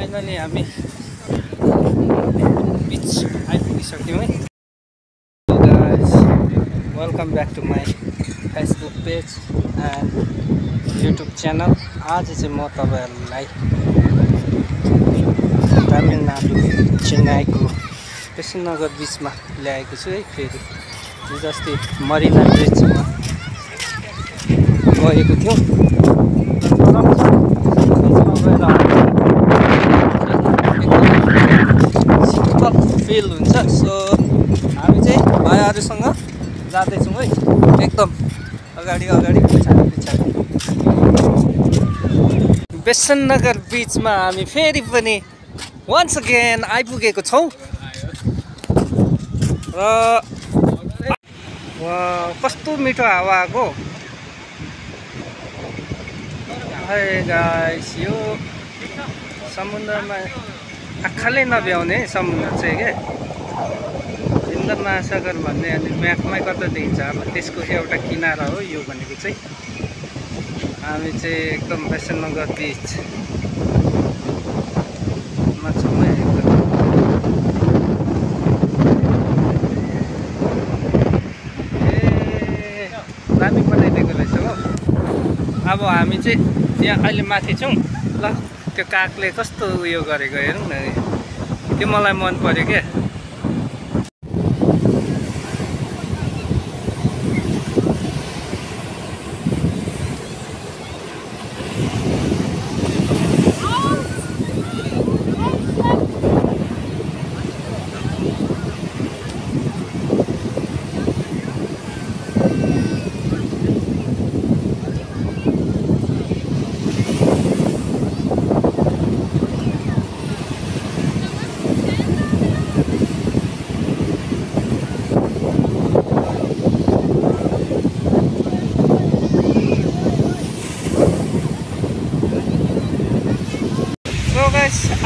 Finally हामी beach आइपुगिसक्यौँ है। Guys welcome back to my Facebook page and YouTube channel. आज चाहिँ म तपाईहरुलाई तमिलनाडु चेन्नाईको बेसन नगर बिचमा ल्याएको छु है। फेरि हिजो अस्ति मरिना ब्रिजमा गएको थियौँ। फिल हुन्छ। सो हामी चाहिँ भाइहरूसँग जाँदैछौँ है, एकदम अगाडि अगाडि पछाडि पछाडि। बेसन नगर बिचमा हामी फेरि पनि वन्स अगेन आइपुगेको छौँ र कस्तो मिठो हावा आएको। है गाइस, यो समुद्रमा आँखाले नभ्याउने समुद्र चाहिँ के हिन्द महासागर भन्ने अनि म्यापमै कता देखिन्छ। अब त्यसको एउटा किनारा हो यो भनेको चाहिँ। हामी चाहिँ एकदम बेसन नगर बिचमा छौँ है। एकदम दामी बनाइदिएको रहेछ हो। अब हामी चाहिँ यहाँ अहिले माथि छौँ। ल त्यो कागले कस्तो उयो गरेको हेरौँ न, त्यो मलाई मन पर्यो क्या।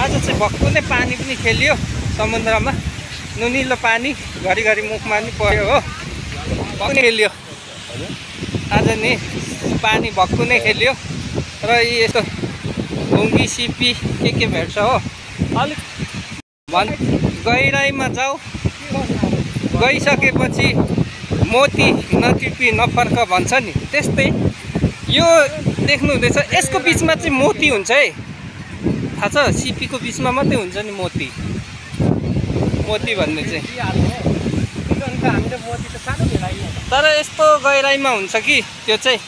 आज चाहिँ भक्कु नै पानी पनि खेलियो समुद्रमा। नुनिलो पानी घरिघरि मुखमा पनि पर्यो हो। भक्कु खेलियो आज नि, पानी भक्कु नै खेलियो। र यस्तो ढुङ्गी सिपी के भेट्छ हो। अलिक गहिराइमा जाऊ, गइसकेपछि मोती नटिपी नफर्क भन्छ नि, त्यस्तै यो देख्नु हुँदैछ। यसको बिचमा चाहिँ मोती हुन्छ है, थाहा छ? सिपीको बिचमा मात्रै हुन्छ नि मोती भन्ने चाहिँ। तर यस्तो गहिराइमा हुन्छ कि त्यो चाहिँ।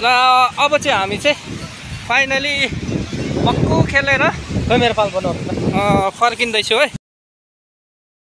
र अब चाहिँ हामी चाहिँ फाइनली भक्कु खेलेर मेरो पाल बनाउनु फर्किँदैछु है।